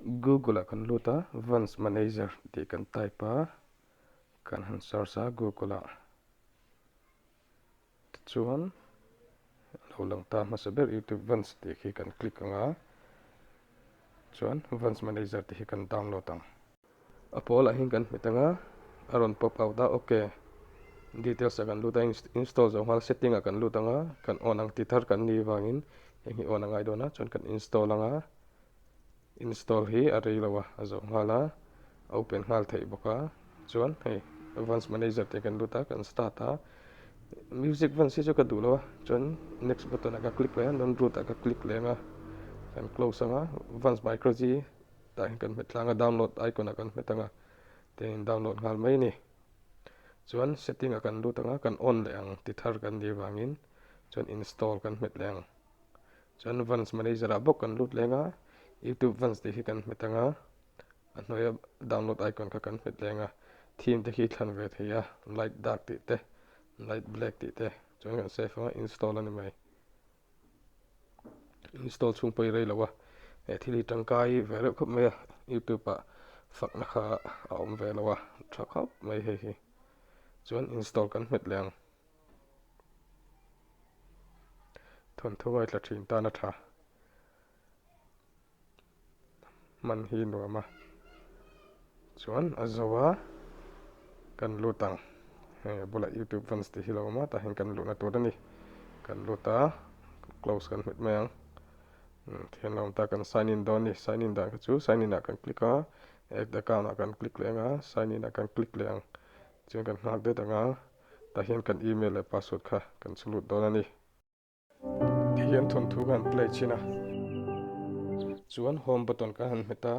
Google ah kan lut a, Vance Manager tih kan type a, kan han search a Google ah. Tichuan a lo lang ta hmasa ber YouTube Vance tih khi kan click ang a, chuan Vance Manager tih hi kan download ang. A pawl ah hian kan hmet ang a, a rawn pop out a, ok details ah kan lut a, install zawh nghal setting ah kan lut ang a, kan on ang ti thar kan nih vangin heng hi on a ngai dawn a, chuan kan install ang a, install hi a rei lo a, a zawh nghal a, a open nghal theih bawk a, chuan hei advance manager tih kan lut a, kan start a, music vance hi chu ka duh lo a, chuan next button ah ka click leh a, non root ah ka click leh ang a, kan close ang a, vance micro g. Tah hian kan hmet tlang a, download icon ah kan hmet ang a, tiang in download nghal mai a ni. Chuan setting ah kan lut ang a, kan on leh ang ti thar kan nih vangin chuan install kan hmet leh ang. Chuan Vance manager ah bawk kan lut leh ang a, youtube Vance tih hi kan hmet ang a, a hnuaia download icon kha kan hmet leh ang a, theme te khi thlan ve thei a, light dark tih te, light black tih te, chuan kan save ang a, install a ni mai. Install chhung pawh i rei lo a, he thil hi tangkai ve reuh khawp mai a, youtube ah fakna kha a awm ve lo a, tha khawp mai hei hi. Chuan install kan hmet leh ang. Thawnthu ngaithla thin tan a tha. Hman hi nuam a, chuan a zo a, kan lut ang, hei a bulah youtube fans tih hi lo awm a, tah hian kan luhna tur a ni, kan lut a, close kan hmet mai ang, tihian lo awm ta kan sign in dawn a ni, sign in dan kha chu sign in ah kan click a, add account ah kan click leh ang a, sign in ah kan click leh ang, chuan kan nghak det ang a, tah hian kan email leh password kha kan chhu lut dawn a ni. Tihian thawnthu ka han play chhin a, chuan home button ka han hmet a,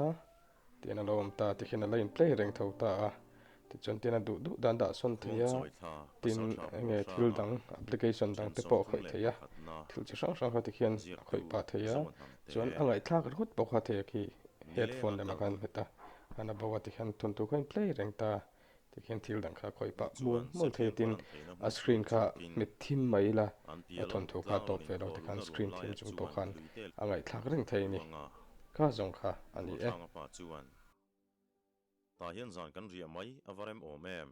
tihian a lo awm ta, tikhian a la in play reng tho ta a, tichuan tihian a duh duh dan dah sawn thei a, tin enge thil dang application dang te pawh a khawih thei a, thil chi hrang hrang kha tikhian a khawih pah thei a, chuan a ngaihthlak ringawt pawh kha thei a khi headphone lemah khan hmet a, khan a bo a tikhian thawnthu kha a in play reng ta. Tikhian thil dang kha khawih pah mual mual thei tin a screen kha hmet thim mai ila a thawnthu kha a tawp ve lo tikhan screen thim chung pawh khan a ngaihthlak reng thei a ni. Kha zawng kha a ni e. Tah hian zan kan riah mai a va rem awm em?